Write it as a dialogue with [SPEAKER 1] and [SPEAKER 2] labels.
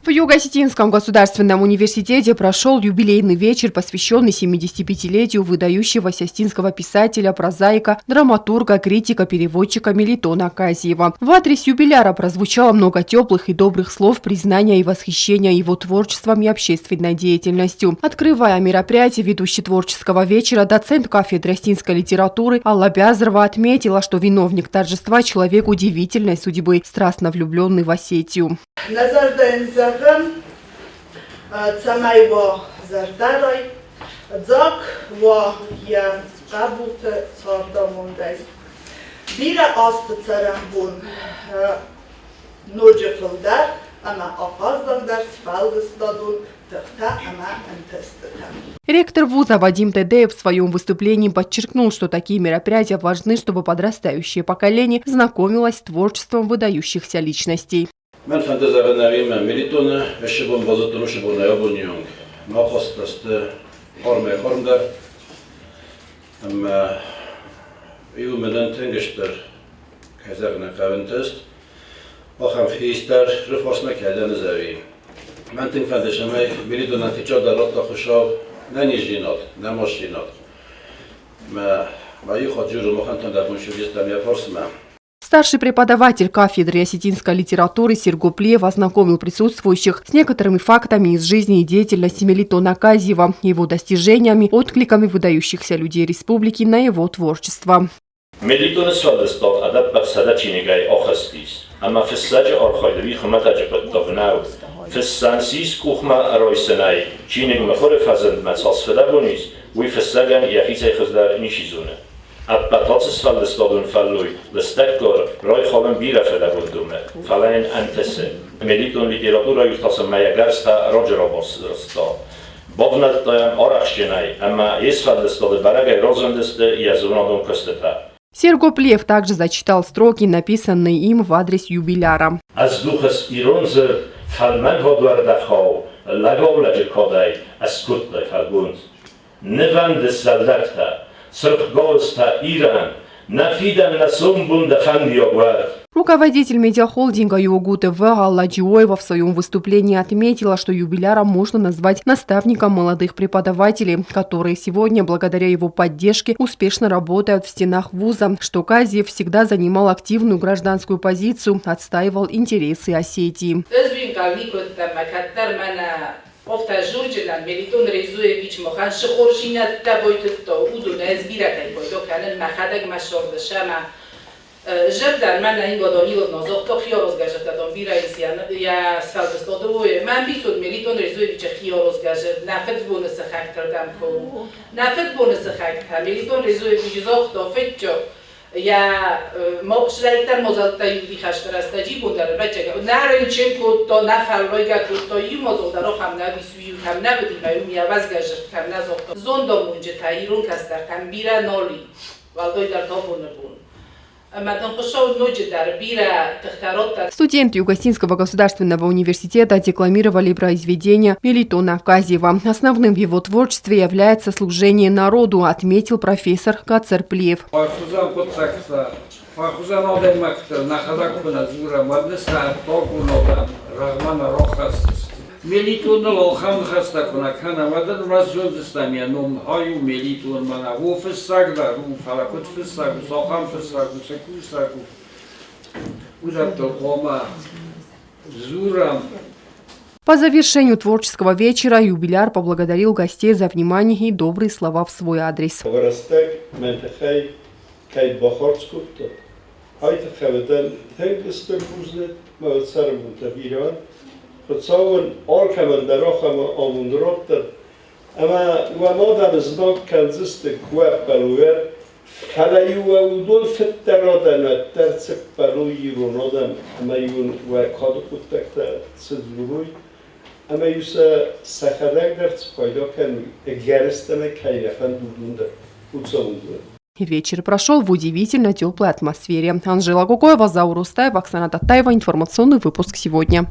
[SPEAKER 1] В Юго-Осетинском государственном университете прошел юбилейный вечер, посвященный 75-летию выдающегося осетинского писателя, прозаика, драматурга, критика, переводчика Мелитона Казиева. В адрес юбиляра прозвучало много теплых и добрых слов признания и восхищения его творчеством и общественной деятельностью. Открывая мероприятие, ведущий творческого вечера, доцент кафедры осетинской литературы Алла Бязрова отметила, что виновник торжества – человек удивительной судьбы, страстно влюбленный в Осетию.
[SPEAKER 2] Нӕ зӕрдӕ йын зӕгъӕм, цӕмӕй уа зӕрдӕрай, дзаг уа йӕ хъӕбулты цардамондӕй. Бирӕ азты цӕрӕнбон ноджы фылдӕр ӕмӕ ахъаззагдӕр сфӕлдыстадон тыхтӕ ӕмӕ ӕнтыстытӕ.
[SPEAKER 1] Ректор вуза Вадим Тедеев в своем выступлении подчеркнул, что такие мероприятия важны, чтобы подрастающее поколение знакомилось с творчеством выдающихся личностей.
[SPEAKER 3] Мӕн фӕнды зӕгъын ӕви Мелитоны ӕссы бон базыдтон уыцы бонӕй абоны онг. Мӕ ахастытӕ сты хъармӕй-хъармдӕр ӕмӕ иу мӕнӕн тынг стыр, кӕй зӕгъын ӕй хъӕуы, ӕнтыст. Ахӕм хистӕр рыфарсмӕ кӕдӕм ӕви. Мӕн тынг фӕнды, цӕмӕй Мелитонӕн фыццагдӕр радта Хуыцау нӕниздзинад, нӕ мастдзинад. Мӕ мӕ иу хатт дзуры махӕн та дӕ бон сывзӕрдтам йӕ фарсмӕ.
[SPEAKER 1] Старший преподаватель кафедры осетинской литературы Серго Плиев ознакомил присутствующих с некоторыми фактами из жизни и деятельности Мелитона Казиева, его достижениями, откликами выдающихся людей республики на его творчество.
[SPEAKER 4] Мелитоны сфӕлдыстад ӕдӕппӕт 100 чиныгӕй ахызтис, ӕмӕ фыссӕджы архайды уый хуымӕтӕджы хъуыддаг нӕу. Фыссӕн сис къухмӕ ӕрайсынӕй чиныг мыхуыры фӕзындмӕ цас фыдӕбон ис, уый фыссӕгӕн йӕхицӕй хуыздӕр ничи зоны. Ӕппӕт ацы сфӕлдыстадон фӕллой лыстӕггар райхалын бирӕ фыдӕбон домы, фӕлӕ йын ӕнтысы. Мелитон литературӕ иртасынмӕ йӕ гӕрзтӕ раджы рабарста. Бавнӕлдта йӕм арӕхстджынӕй ӕмӕ йе сфӕлдыстады бӕрӕгӕй разындысты йӕ зонадон куыстытӕ.
[SPEAKER 1] Серго Плиев также зачитал строки, написанные им в адрес юбиляра.
[SPEAKER 4] Ӕздухыс ирон дзырд фӕлмӕн уӕрдӕхау, лӕгау-лӕджы кадӕй ӕскодтай фӕлгонц. Нывӕнды сӕлдӕгтӕ, сырхгауызтӕ Ирӕн, нӕ фидӕн, нӕ сомбон дӕ фӕндиаг уӕд!
[SPEAKER 1] Руководитель медиахолдинга ЮОГУ ТВ Алла Джиоева в своем выступлении отметила, что юбиляра можно назвать наставником молодых преподавателей, которые сегодня, благодаря его поддержке, успешно работают в стенах вуза, что Казиев всегда занимал активную гражданскую позицию, отстаивал интересы Осетии.
[SPEAKER 5] Афтӕ Мелитон Резоевич махӕн цы хорздзинӕдтӕ байтыдта, уыдон ӕз бирӕтӕй пайда кӕнын мӕхӕдӕг мӕ царды сӕмӕ зӕрдӕ мӕнӕ Инга Даниловна загъта хиаразгӕ бирӕ ис йӕ сфӕлдыстады уой. Мӕн бицуд Мелитон Резоевичы хиаразгӕ нӕ фыдбоны сыхӕгтырдӕм куы нӕ фыдбоны сыхӕгтӕ Мелитон Резоевич загъта фыццаг йӕ срӕйттӕр мадзӕлттӕ иу хӕсты рӕстӕджы бон дӕр ӕвӕццӕгӕн нӕ рынчын кодта, нӕ фӕллойгӕ кодта, иу мадзал дӕр ахӕм нӕ уыдис, иу кӕм нӕ уыди, мӕ уым йӕ уӕзгӕ дзырд кӕм нӕ загъта. Зондамонджытӕ ирон кӕстӕртӕм бирӕ нал и, уӕлдайдӕр та абоны бон. Ӕмӕ дын Хуыцау ноджыдӕр бирӕ тыхтӕ радта.
[SPEAKER 1] Студенты Юго-Осетинского государственного университета декламировали произведения Мелитона Казиева. Основным в его творчестве является служение народу, отметил профессор Гацер Плиев.
[SPEAKER 6] Хуызӕн адӕймӕгтӕ нӕхӕдӕг куы нӕ дзурӕм, уӕд нӕ сӕ ӕддагон адӕм рӕгъмӕ нӕ рахӕсдзысты. Мелитоныл ахӕм ныхӕстӕ куы нӕ кӕнӕм, уӕд ын раззондзыстӕм йӕ ном ай у Мелитон, мӕнӕ о фыссӕг дӕр у, фӕлӕ куыд фыссӕг у, цахӕм фыссӕг у, цы кусӕг у, уыдӕттыл хъуамӕ дзурӕм.
[SPEAKER 1] По завершению творческого вечера юбиляр поблагодарил гостей за внимание и добрые слова в свой адрес.
[SPEAKER 7] Кӕй бахардз кодта, ай тыххӕй уыдӕн тынг стыр бузныг мӕ цӕрӕнбонтӕ бирӕ. Хуыцауӕн алкӕмӕн дӕр ахӕм амонд раттӕд, ӕмӕ уӕ мадӕны знаг кӕндзысты куы ӕппӕлой, фӕлӕ-иу уӕ уыдон фыддӕр адӕм уӕддӕр цы ппӕлой ирон адӕм ӕмӕ-иу уӕ кады хъуыддӕгтӕ цы дзурой, ӕмӕ-иу сӕ сӕхӕдӕг дӕр цы пайда кӕной, ӕгӕрыстӕмӕй кӕй нӕ фӕнды, уыдон дӕр уыцӕуын.
[SPEAKER 1] Вечер прошел в удивительно теплой атмосфере. Анжела Гугоева, Заур Устаев, Оксана Татаева. Информационный выпуск сегодня.